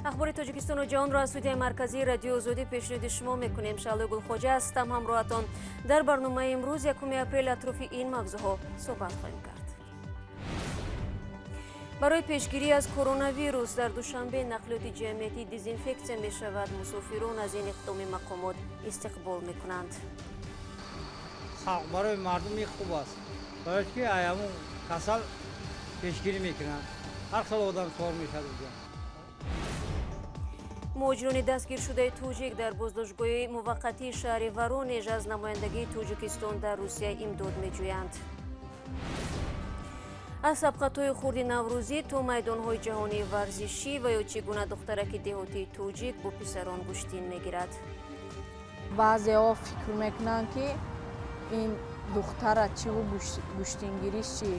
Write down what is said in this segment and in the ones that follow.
Ахбори Тоҷикистону ҷаҳонро аз студияи марказии Радиои Озодӣ пешниҳоди шумо мекунем. Шаҳлои Гулхоҷа ҳастам ҳамроҳатон. Дар барномаи имрӯз 1 апрел атрофи ин мавзӯъҳо суҳбат хоҳем кард. Барои пешгирӣ аз коронавирус дар Душанбе нақлиёти ҷамъиятӣ дезинфексия мешавад. Мусофирон аз ин иқдоми мақомот истиқбол мекунанд. Халқ барои мардуми хуб аст, барои ки ҳамун касал пешгирӣ мекунанд. Ҳар хел одам сор мешавад. Муҳоҷирони дастгиршудаи тоҷик дар боздоштгоҳи муваққатии шаҳри Воронеж аз намояндагии Тоҷикистон дар Русия имдод меҷӯянд. Аз сабқатҳои хурди наврӯзӣ то майдонҳои ҷаҳонии варзишӣ ва ё чӣ гуна духтараки деҳотии тоҷик бо писарон гӯштин мегирад. Баъзеҳо фикр мекунанд, ки ин духтара чиву гӯштингириш чи.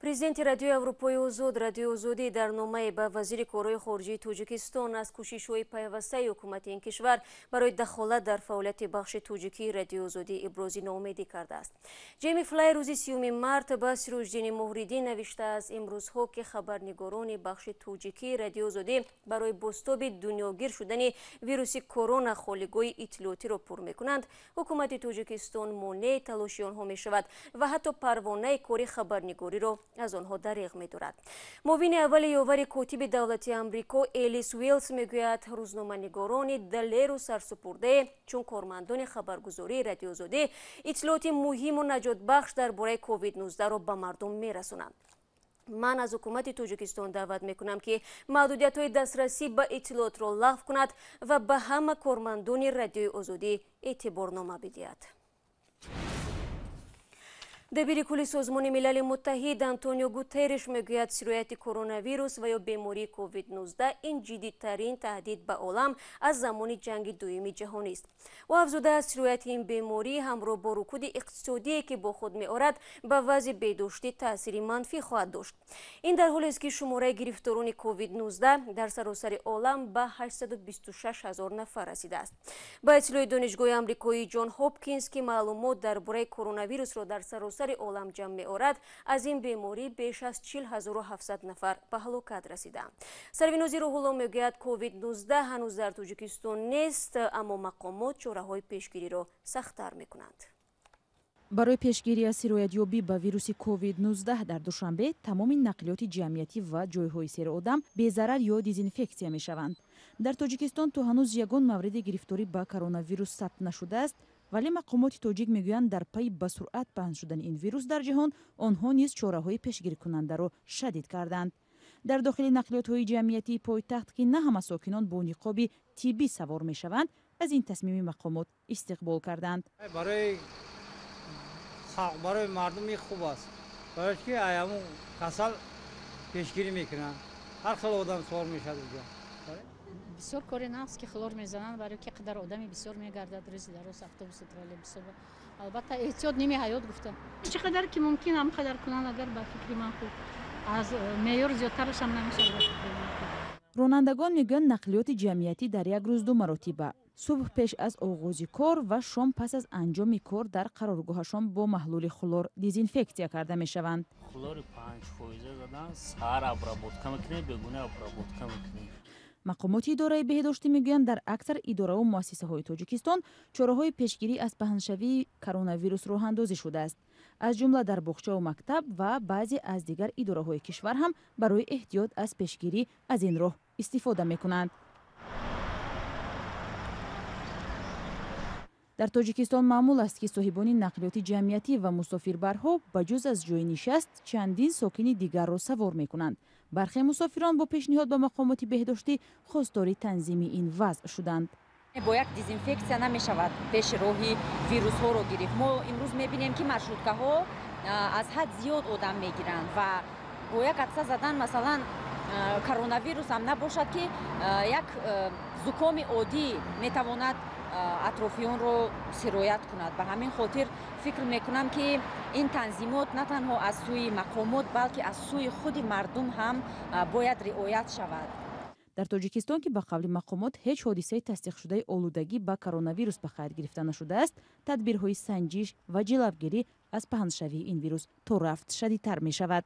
Президенти Радиои Аврупои Озод, Радиои Озодӣ дар номае ба вазири корҳои хориҷии Тоҷикистон аз кӯшишҳои пайвастаи ҳукумати ин кишвар барои дахолат дар фаъолияти бахши тоҷикии Радиои Озодӣ ибрози ноумедӣ кардааст. Ҷейми Флай рӯзи 30 март ба Сироҷиддини Муҳриддин навиштааст: имрӯзҳо ки хабарнигорони бахши тоҷикии Радиои Озодӣ барои бозтоби дунёгир шудани вируси корона холигоҳи иттилоотиро пур мекунанд, ҳукумати Тоҷикистон монеи талоши онҳо мешавад ва ҳатто парвонаи кори хабарнигориро аз онҳо дареғ медорад. Муовини аввали ёвари котиби давлати Амрико Элис Уилс мегӯяд, рӯзноманигорони далеру сарсупурдае чун кормандони хабаргузории Радиои Озодӣ иттилооти муҳиму наҷотбахш дар бораи COVID-19-ро ба мардум мерасонанд. Ман аз ҳукумати Тоҷикистон даъват мекунам, ки маҳдудиятҳои дастрасӣ ба иттилоотро лағв кунад ва ба ҳама кормандони Радиои Озодӣ эътиборнома бидиҳад. Дабири кулли Созмони Милали Муттаҳид Антонио Гутерриш мегӯяд, сирояти коронавирус ва ё бемории COVID-19 ин ҷиддитарин таҳдид ба олам аз замони ҷанги дуюми ҷаҳонист. Ӯ афзудааст, сирояти ин беморӣ ҳамроҳ бо рукуди иқтисодие, ки бо худ меорад, ба вазъи беҳдоштӣ таъсири манфӣ хоҳад дошт. Ин дар ҳолест, ки шумораи гирифторони COVID-19 дар саросари олам ба 826 ҳазор нафар расидааст. Ба иттилои Донишгоҳи амрикоии Ҷон Ҳопкинс, ки маълумот дар бораи коронавирусро дар саросари олам ҷамъ меорад, аз ин беморӣ беш аз 40 700 нафар ба ҳалокат расидаанд. Сарвинози Рӯҳулло мегӯяд, COVID-19 ҳанӯз дар Тоҷикистон нест, аммо мақомот чораҳои пешгириро сахттар мекунанд. Барои пешгирӣ аз сироятёбӣ ба вируси COVID-19 дар Душанбе тамоми нақлиёти ҷамъиятӣ ва ҷойҳои серодам безарар ё дезинфексия мешаванд. Дар Тоҷикистон то ҳанӯз ягон мавриди гирифторӣ ба коронавирус сабт нашудааст, вале мақомоти тоҷик мегӯянд, дар пайи ба суръат паҳн шудани ин вирус дар ҷаҳон онҳо низ чораҳои пешгирикунандаро шадид карданд. Дар дохили нақлиётҳои ҷамъиятии пойтахт, ки на ҳама сокинон бо ниқоби тиббӣ савор мешаванд, аз ин тасмими мақомот истиқбол карданд. Барои халқ, барои мардуми хуб аст, барои ки ҳамун касал пешгирӣ мекунанд. Ҳар хел одам сор мешавад. Бисёр кори нағз, ки хлор мезананд, барои ки қадар одами бисёр мегардад рӯзи дар рӯз автобусу троллейбусо. Албатта, эҳтиёт ними ҳаёт гуфта, чӣ қадар ки мумкин, ҳам қадар кунанд агар, ба фикри ман, хуб, аз меъёр зиёдтарашам намешавад, ба фикри ман. Ронандагон мегӯянд, нақлиёти ҷамъиятӣ дар як рӯз ду маротиба, субҳ пеш аз оғози кор ва шом пас аз анҷоми кор, дар қароргоҳашон бо маҳлули хлор дезинфексия карда мешаванд. Хлори 5 фоиза задан, саҳар обработка мекунем, бегона обработка мекунем. Мақомоти идораи беҳдоштӣ мегӯянд, дар аксар идораву муассисаҳои Тоҷикистон чораҳои пешгирӣ аз паҳншавии коронавирус роҳандозӣ шудааст. Аз ҷумла дар боғчаву мактаб ва баъзе аз дигар идораҳои кишвар ҳам барои эҳтиёт аз пешгирӣ аз ин роҳ истифода мекунанд. Дар Тоҷикистон маъмул аст, ки соҳибони нақлиёти ҷамъиятӣ ва мусофирбарҳо ба ҷуз аз ҷойи нишаст чандин сокини дигарро савор мекунанд. Бархе мусофирон бо пешниҳод ба мақомоти беҳдоштӣ хостори танзими ин вазъ шуданд. Бо як дезинфексия намешавад пеши роҳи вирусҳоро гирифт. Мо имрӯз мебинем, ки маршруткаҳо аз ҳад зиёд одам мегиранд ва бо як атса задан, масалан, коронавирусам набошад, ки як зукоми оддӣ метавонад атрофиёнро сироят кунад. Ба ҳамин хотир фикр мекунам, ки ин танзимот на танҳо аз сӯи мақомот, балки аз сӯи худи мардум ҳам бояд риоят шавад. Дар Тоҷикистон, ки ба қавли мақомот ҳеҷ ҳодисаи тасдиқшудаи олудагӣ ба коронавирус ба қайд гирифта нашудааст, тадбирҳои санҷиш ва ҷилавгирӣ аз паҳншавии ин вирус то рафт шадидтар мешавад.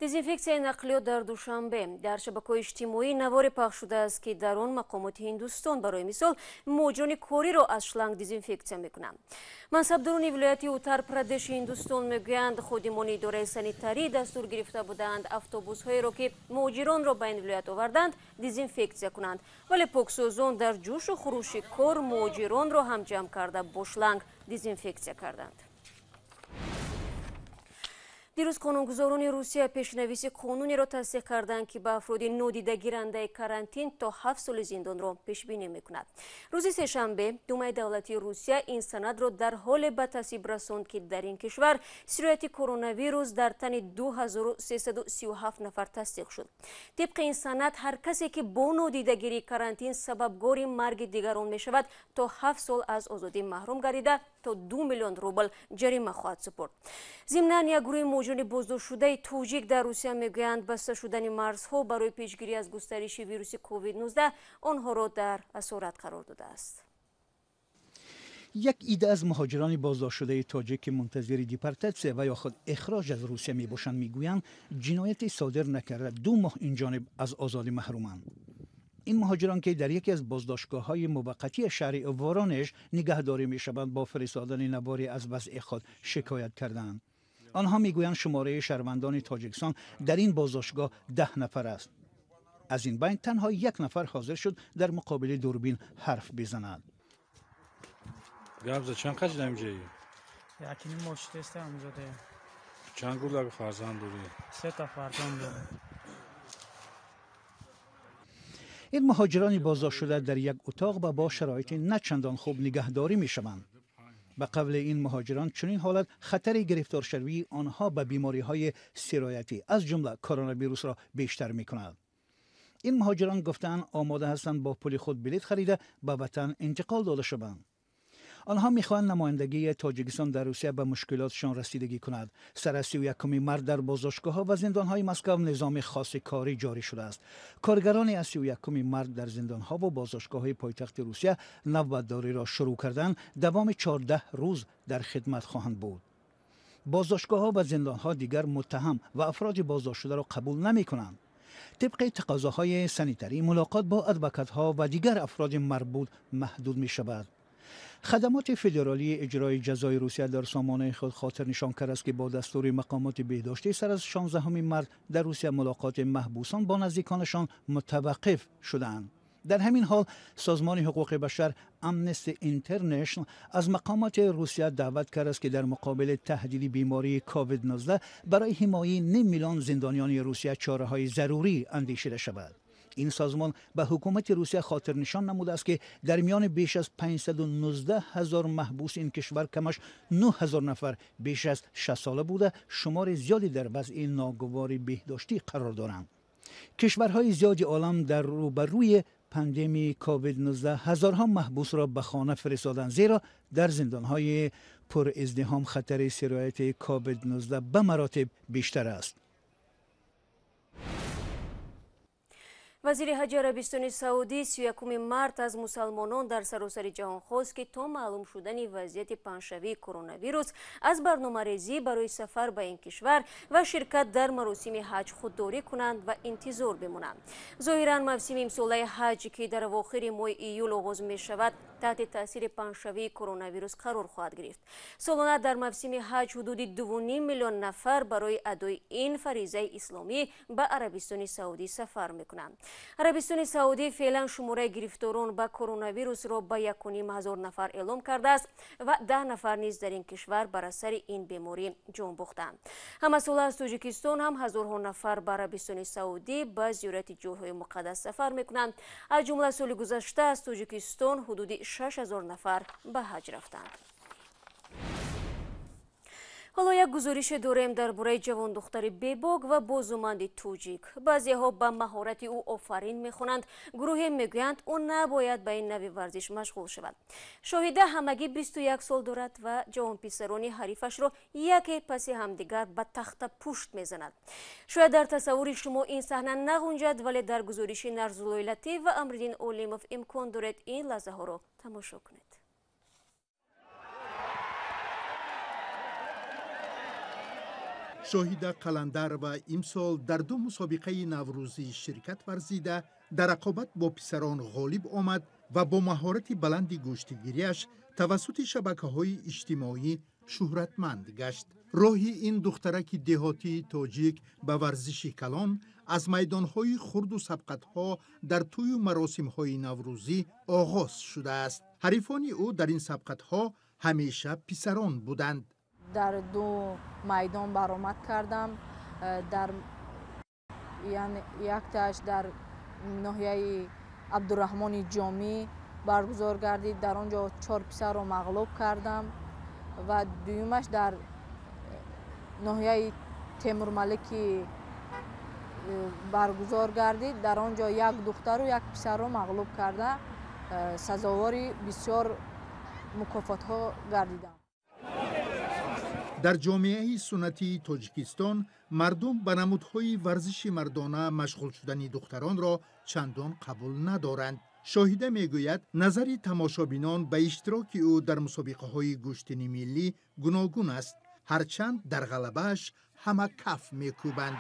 Дезинфексияи нақлиёт дар Душанбе. Дар шабакаҳои иҷтимоӣ наворе пахш шудааст, ки дар он мақомоти Ҳиндустон барои мисол муҳоҷирони кориро аз шланг дезинфексия мекунанд. Мансабдорони вилояти Утар-Прадеши Ҳиндустон мегӯянд, ходимони идораи санитарӣ дастур гирифта буданд автобусҳоеро, ки муҳоҷиронро ба ин вилоят оварданд, дезинфексия кунанд. Вале поксозон дар ҷӯшу хурӯши кор муҳоҷиронро ҳам ҷамъ карда бо шланг дезинфексия карданд. Дирӯз қонунгузорони Русия пешнависи қонунеро тасдиқ карданд, ки ба афроди нодидагирандаи карантин то 7 соли зиндонро пешбинӣ мекунад. Рӯзи сешанбе Думаи давлатии Русия ин санадро дар ҳоле ба тасвиб расонд, ки дар ин кишвар сирояти коронавирус дар тани 2337 нафар тасдиқ шуд. Тибқи ин санад, ҳар касе, ки бо нодидагирии карантин сабабгори марги дигарон мешавад, то 7 сол аз озодӣ маҳрум гардида, то 2 миллион рубл ҷарима хоҳад супурд. Зимнан, як гурӯҳи муҳоҷирони боздоштшудаи тоҷик дар Русия мегӯянд, баста шудани марзҳо барои пешгирӣ аз густариши вируси COVID-19 онҳоро дар асорат қарор додааст. Як ида аз муҳоҷирони боздоштшудаи тоҷик, ки мунтазири депортатсия ва ё худ ихроҷ аз Русия мебошанд, мегӯянд, ҷинояте содир накарда 2 моҳ инҷониб аз озодӣ маҳруманд. Ин муҳоҷирон, ки дар яке аз боздоштгоҳҳои муваққатии шаҳри Воронеж нигаҳдорӣ мешаванд, бо фиристодани наворе аз вазъи худ шикоят карданд. Онҳо мегӯянд, шумораи шаҳрвандони Тоҷикистон дар ин боздоштгоҳ 10 нафар аст. Аз ин байн танҳо 1 нафар ҳозир шуд дар муқобили дурбин ҳарф бизанад. Гап за чанд қаҷ намҷаи? Якини мош теста амҷоде. Чанд гулак фарзанд дорӣ? 3 та фарзанд дорам. Ин муҳоҷирони боздоштшуда дар як утоқ ва бо шароити на чандон хуб нигаҳдорӣ мешаванд. Ба қавли ин муҳоҷирон, чунин ҳолат хатари гирифторшавии онҳо ба бемориҳои сироятӣ, аз ҷумла коронавирусро бештар мекунад. Ин муҳоҷирон гуфтаанд, омода ҳастанд бо пули худ билет харида ба ватан интиқол дода шаванд. Онҳо мехоҳанд намояндагии Тоҷикистон дар Русия ба мушкилотшон расидагӣ кунад. Сар аз 31 март дар боздоштгоҳҳо ва зиндонҳои Москав низоми хоси корӣ ҷорӣ шудааст. Коргарони аз 31 март дар зиндонҳо ва боздоштгоҳҳои пойтахти Русия навбатдориро шурӯъ карданд, давоми 14 рӯз дар хидмат хоҳанд буд. Боздоштгоҳҳо ва зиндонҳо дигар муттаҳам ва афроди боздоштшударо қабул намекунанд. Тибқи тақозоҳои санитарӣ, мулоқот бо адвокатҳо ва дигар афроди марбут маҳдуд мешавад. Хадамоти федералии иҷрои ҷазои Русия дар сомонаи худ хотирнишон кардааст, ки бо дастури мақомоти беҳдоштӣ сар аз 16 март дар Русия мулоқоти маҳбусон бо наздиконашон мутаваққиф шудаанд. Дар ҳамин ҳол созмони ҳуқуқи башар Amnesty International аз мақомоти Русия даъват кардааст, ки дар муқобили таҳдиди бемории COVID-19 барои ҳимояи ним миллион зиндониёни Русия чораҳои зарурӣ андешида шавад. Ин созмон ба ҳукумати Русия хотирнишон намудааст, ки дар миёни беш аз 519 ҳазор маҳбуси ин кишвар камаш 9 ҳазор нафар беш аз 60 сола буда, шумори зиёде дар вазъи ногувори беҳдоштӣ қарор доранд. Кишварҳои зиёди олам дар рӯбарӯи пандемии COVID-19 ҳазорҳо маҳбусро ба хона фиристоданд, зеро дар зиндонҳои пуриздиҳом хатари сирояти COVID-19 ба маротиб бештар аст. Вазири ҳаҷи Арабистони Саудӣ 31 март аз мусалмонон дар саросари ҷаҳон хост, ки то маълум шудани вазъияти паҳншавии коронавирус аз барномарезӣ барои сафар ба ин кишвар ва ширкат дар маросими ҳаҷ худдорӣ кунанд ва интизор бимонанд. Зоҳиран, мавсими имсолаи ҳаҷ, ки дар авохири моҳи июл оғоз мешавад, таҳти таъсири паҳншавии коронавирус қарор хоҳад гирифт. Солона дар мавсими ҳаҷ ҳудуди 2,5 миллион нафар барои адои ин фаризаи исломӣ ба Арабистони Саудӣ сафар мекунанд. Арабистони Саудӣ феълан шумораи гирифторон ба коронавирусро ба 1,5 ҳазор нафар эълом кардааст ва 10 нафар низ дар ин кишвар бар асари ин беморӣ ҷон бохтанд. Ҳамасола аз Тоҷикистон ҳам ҳазорҳо нафар ба Арабистони Саудӣ ба зиёрати ҷойҳои муқаддас сафар мекунанд. Аз ҷумла соли гузашта аз Тоҷикистон ҳудуди 6 000 нафар ба ҳаҷ рафтанд. Ҳоло як гузорише дорем дар бораи ҷавондухтари бебок ва бозуманди тоҷик. Баъзеҳо ба маҳорати ӯ офарин мехонанд, гурӯҳе мегӯянд, ӯ набояд ба ин нави варзиш машғул шавад. Шоҳида ҳамагӣ 21 сол дорад ва ҷавонписарони ҳарифашро яке паси ҳамдигар ба тахта пушт мезанад. Шояд дар тасаввури шумо ин саҳна нағунҷад, вале дар гузориши Нарзуллои Латиф ва Амриддин Олимов имкон доред ин лаҳзаҳоро тамошо кунед. Шоҳида Қаландарова имсол дар ду мусобиқаи наврӯзӣ ширкат варзида, дар рақобат бо писарон ғолиб омад ва бо маҳорати баланди гӯштигириаш тавассути шабакаҳои иҷтимоӣ шӯҳратманд гашт. Роҳи ин духтараки деҳотии тоҷик ба варзиши калон аз майдонҳои хурду сабқатҳо дар тӯю маросимҳои наврӯзӣ оғоз шудааст. Ҳарифони ӯ дар ин сабқатҳо ҳамеша писарон буданд. Дар ду майдон баромад кардам. Дар яктааш дар ноҳияи Абдураҳмони Ҷомӣ баргузор гардид. Дар он ҷо 4 писарро мағлуб кардам ва дуюмаш дар ноҳияи Темурмалики баргузор гардид. Дар он ҷо як духтару як писарро мағлуб карда, сазовори бисёр мукофотҳо гардидам. Дар ҷомеаи суннатии Тоҷикистон мардум ба намудҳои варзиши мардона машғул шудани духтаронро чандон қабул надоранд. Шоҳида мегӯяд, назари тамошобинон ба иштироки ӯ дар мусобиқаҳои гӯштини миллӣ гуногун аст, ҳарчанд дар ғалабааш ҳама каф мекӯбанд.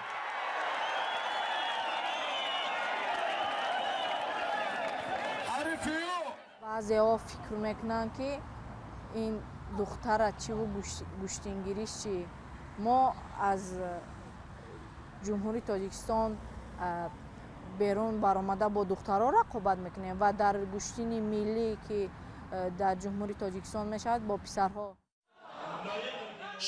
Баъзеҳо фикр мекунанд, ки ин духтара чиву гӯштингириш чи. Мо аз Ҷумҳурии Тоҷикистон берун баромада бо духтарҳо рақобат мекунем ва дар гӯштини миллӣ, ки дар Ҷумҳурии Тоҷикистон мешавад, бо писарҳо.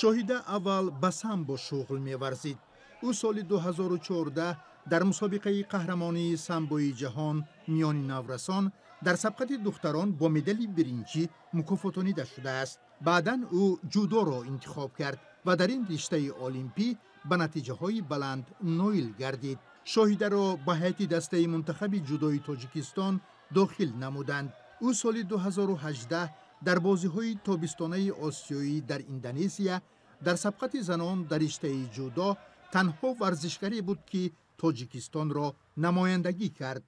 Шоҳида аввал ба самбо шуғл меварзид. Ӯ соли 2014 дар мусобиқаи қаҳрамонии самбои ҷаҳон миёни наврасон дар сабқати духтарон бо медали биринҷӣ мукофотонида шудааст. Баъдан ӯ ҷудоро интихоб кард ва дар ин риштаи олимпӣ ба натиҷаҳои баланд ноил гардид. Шоҳидаро ба ҳайати дастаи мунтахаби ҷудои Тоҷикистон дохил намуданд. Ӯ соли 2018 дар бозиҳои тобистонаи осиёӣ дар Индонезия дар сабқати занон дар риштаи ҷудо танҳо варзишгаре буд, ки Тоҷикистонро намояндагӣ кард.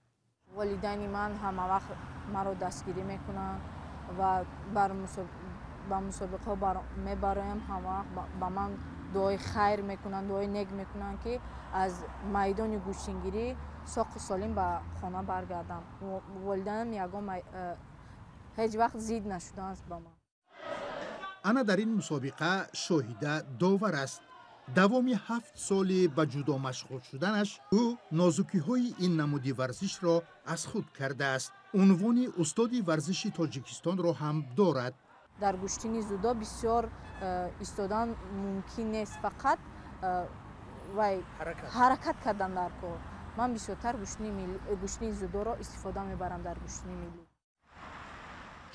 Волидайни ман ҳама вақт маро дастгирӣ мекунанд ва ба мусобиқаҳо мебароям. Ҳама вақт ба ман дуои хайр мекунанд, дуои нек мекунанд, ки аз майдони гӯштингирӣ соқу солим ба хона баргардам. Волидайнам ягон ҳеҷ вақт зид нашуданд ба ман. Ана дар ин мусобиқа Шоҳида довар аст. Давоми 7 соли ба ҷудо машғул шуданаш ӯ нозукиҳои ин намуди варзишро аз худ кардааст. Унвони устоди варзиши Тоҷикистонро ҳам дорад. Дар гӯштини зудо бисёр истодан мумкин нест, фақат вай ҳаракат кардан дар кор. Ман бисёртар гӯштини зудоро истифода мебарам дар гӯштини миллӣ.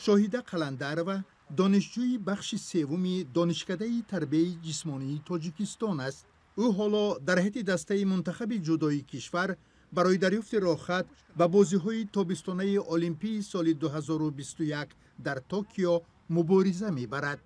Шоҳида Қаландарова донишҷӯи бахши севуми Донишкадаи тарбияи ҷисмонии Тоҷикистон аст. Ӯ ҳоло дар ҳайати дастаи мунтахаби ҷудои кишвар барои дарёфти роҳхат ба бозиҳои тобистонаи олимпии соли 2021 дар Токио мубориза мебарад.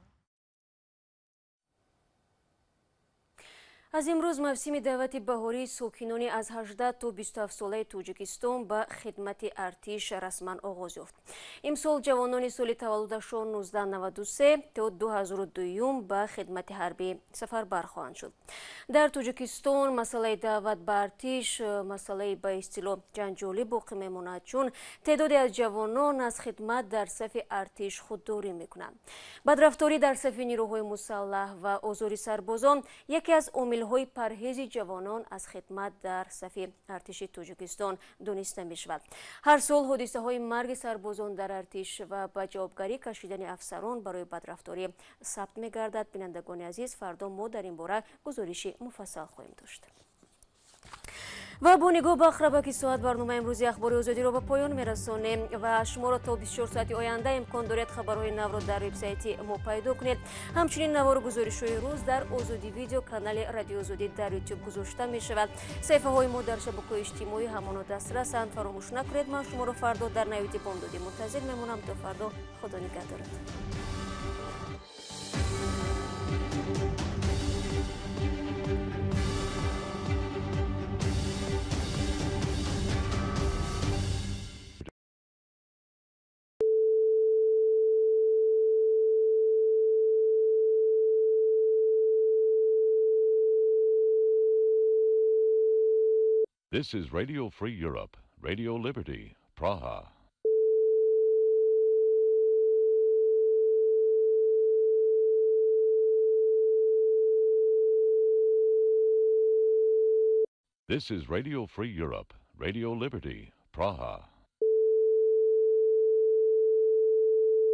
Аз имрӯз мавсими даъвати баҳории сокинони аз 18 то 27 солаи Тоҷикистон ба хидмати артиш расман оғоз ёфт. Имсол ҷавонони соли таваллудашон 1993 то 2002 ба хидмати ҳарбӣ сафарбар хоҳанд шуд. Дар Тоҷикистон масъалаи даъват ба артиш масъалаи ба истилоҳ ҷанҷолӣ боқӣ мемонад, чун теъдоде аз ҷавонон аз хидмат дар сафи артиш худдорӣ мекунанд. Бадрафторӣ дар сафи нирӯҳои мусаллаҳ ва озори сарбозон яке аз омилҳои парҳези ҷавонон аз хидмат дар сафи артиши Тоҷикистон дониста мешавад. Ҳар сол ҳодисаҳои марги сарбозон дар артиш ва ба ҷавобгарӣ кашидани афсарон барои бадрафторӣ сабт мегардад. Бинандагони азиз, фардо мо дар ин бора гузориши муфассал хоҳем дошт. Ва бо нигоҳ ба храбаки соат барномаи имрӯзи Ахбори Озодиро ба поён мерасонем ва шуморо то 24 соати оянда имкон доред хабарҳои навро дар вебсайти мо пайдо кунед. Ҳамчунин навору гузоришҳои рӯз дар Озодӣ видео канали Радио Озодӣ дар Ютуб гузошта мешавад. Саҳифаҳои мо дар шабакаҳои иҷтимоӣ ҳамоно дастрасанд. Фаромӯш накунед, ман шуморо фардо дар навиди бомдодӣ мунтазир мемонам. То фардо, Худо нигаҳдорад. This is Radio Free Europe, Radio Liberty, Praha. This is Radio Free Europe, Radio Liberty, Praha.